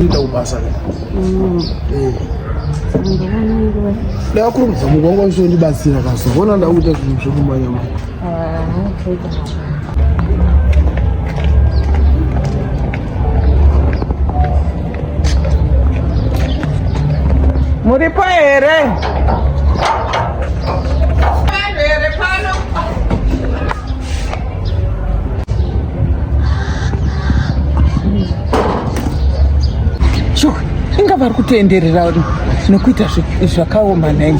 Kuenda kubasa ke. Eh. Ndakakurumidza muku wanga uchiondibatsira kaso. Ona ndakuita zvinhu zvekumanya manya. Muripo here? Vanhu here pano? Sure, inga vari kutoenderera nekuita zvakaoma nhai.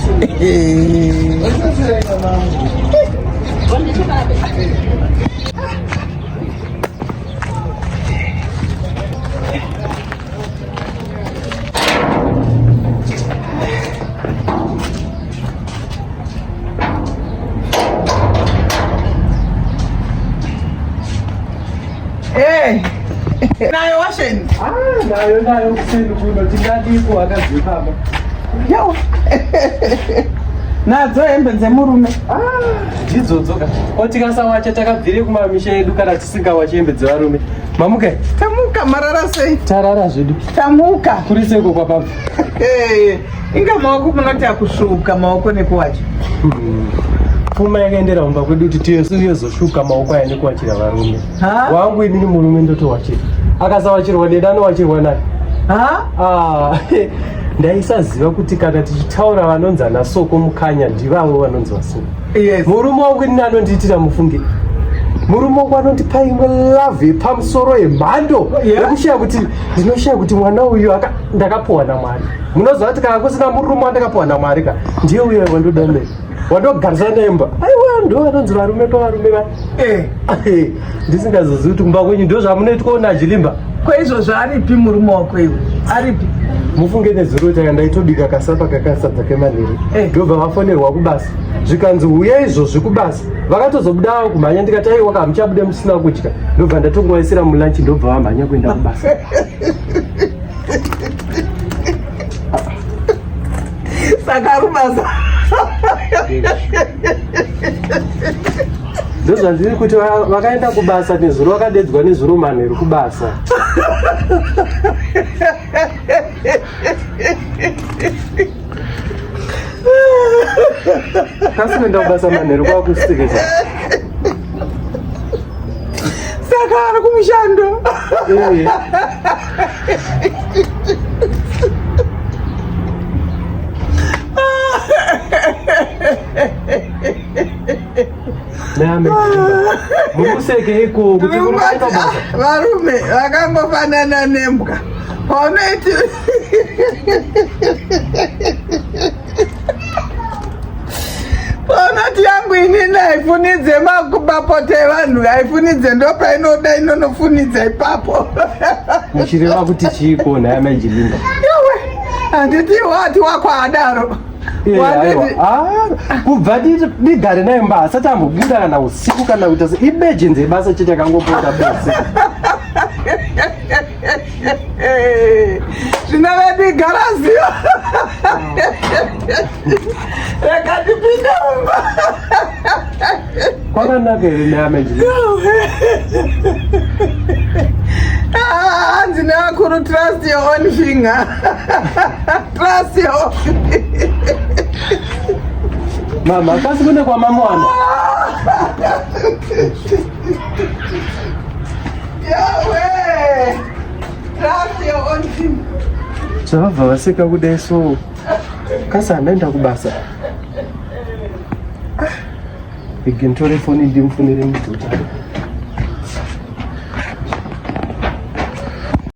Hey. Nayo washeni. Ah, nayo nayo kuseni kuno tingadiko akazipamba. Yawa. Nadzo hembe dzemurume. Ah, ndidzodzo ka. Ko tikasawacha takabvire kumamisha edu kana tisingawachi hembe dzevarume. Mamuka. Tamuka marara sei? Tarara zvedu. Tamuka. Kuri seiko kwapabva? Hey. Inga maoko munoti akusvuka maoko nekuwacha. Pfuma yakaendera kumba kwedu kuti tiyesu yozosvuka maoko aya nekuwachira varume. Wangu inini murume ndotowachira. Akasawachirwa neni anowachirwa nani? Ah, ndaisaziva kuti kana tichitaura vanonzi ana Soko Mukanya ndivavo vanonzi vaSoko. Yes. Murume wangu inini anondiitira mufunge. Murume wangu anondipa imwe love yepamusoro yemhando yekushaya kuti ndinoshaya kuti mwana uyu ndakapuwa naMwari. Munoziva kuti kana kusina murume wandakapuwa naMwari ka ndiye uyo wandoda naye wandogarisana naye mumba. Aiwa ndo vanonzi varume pavarume va. Eh. Ndisingazozivi kuti kumba kwenyu ndo zvamunoitwa naJilimba. Ko izvozvo aripi murume wako iwe? Aripi? Mufunge nezuro tanga ndaitobika kasapa kakasadza kemanheru. Eh. Ndobva vafonerwa kubasa. Zvikanzi huya izvozvi kubasa. Vakatozobuda kumhanya ndikati aiwa ka hamuchabude musina kudya. Ndobva ndatongovaisira mulunch ndobva vamhanya kuenda kubasa. Saka ari kubasa. Ndozvandiri kuti vakaenda kubasa nezuro vakadedzwa nezuro manheru kubasa. Kasi kuenda kubasa manheru kwakusitikisa. Saka ari kumushando. Eh. Mukusekeiko kuti murume varume vakangofanana nembwa paunoiti paunoti yangu inini haifunidze mapote evanhu haifunidze ndopainoda inonofunidza ipapo muchireva kuti chiiko nhai amai Jilimba Yowe, handiti wati wako adaro Ah, kubva ndigare naye mba asati ambobuda kana usiku kana kuita se ibejenzi yebasa chete akangopota bese zvino vedu igaraziyo rega ndipinde mumba kwakanaka here neamai Ah, hanzi nevakuru trust your own finger trust your own mama kasi kune kwamamwana Yawe trust your own finger zvavabva vaseka kudai so kasi handaenda kubasa ige nditore foni ndimufonere mudhota.